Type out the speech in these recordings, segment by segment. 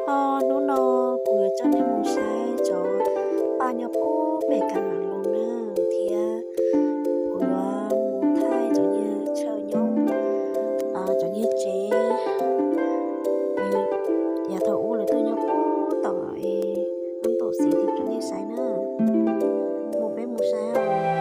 Hnub no kuv yuav coj nej mus saib cov paj nyob puag pem Kav Nam Loos na, thiab kuv yuav mus thaij cov niag chaw nyob, cov niag tsev, yav thaum ub lawv tuaj nyob puag tom Nam Tawm Xis thiab rau nej saib na. Mus, peb mus saib os.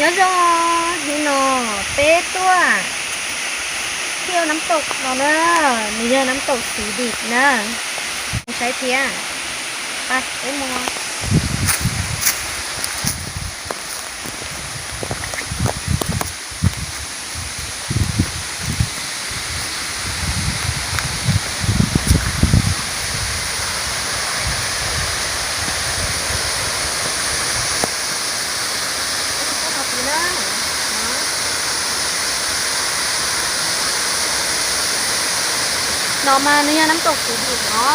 Nyob zoo, hnub no peb tuaj tiu nab taum no na, nws yog nab taum Xwv Dim na. Saib thiab, peb mus. No mas nws yog nab taum Xwv Dim no.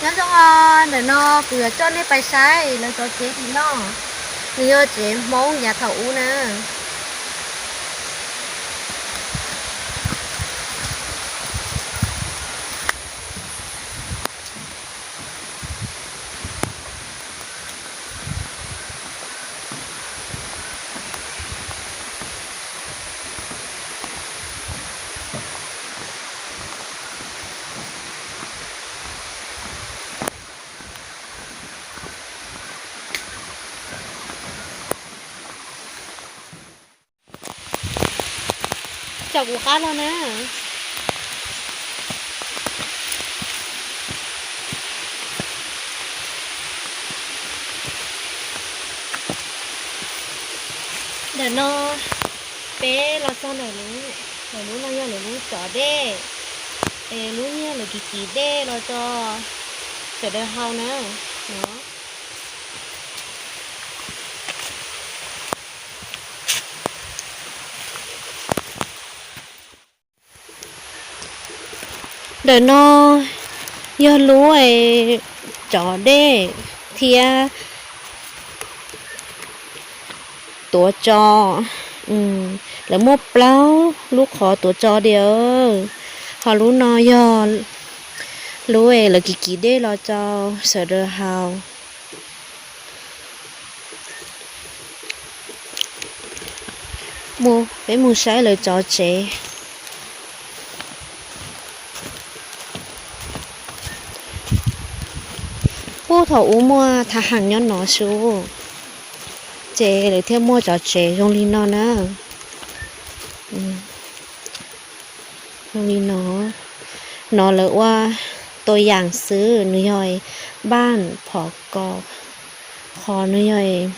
Nyob zoo, ntawm no kuv yuav coj nej pais saib lawv cov tsev tim no. Nws yog tsev Hmoob yav thaum ub na. Caum kuv qab los na. Ntawm no peb los txog ntawm lub, ntawm lub no yog lawv lub cov dej, es lub nyiag lawv kiv kiv dej los tso sawv daws haus na. Ntawm no yog lub cov dej thiab tuav tso. Lawv muaj plaub lub qhov tuav tso tiag. Ho lub no yog lub lawv kiv kiv dej los tso sawv daws haus. Mus, peb mus saib lawv cov tsev. Puag thaum ub muaj thav ham nyob no xwb, ces lawv thiaj muaj cov tsev zoo li no na. Zoo li no, no lawv ua tua yaam xwb, nws yog npaaj phov ko, qhov nws yog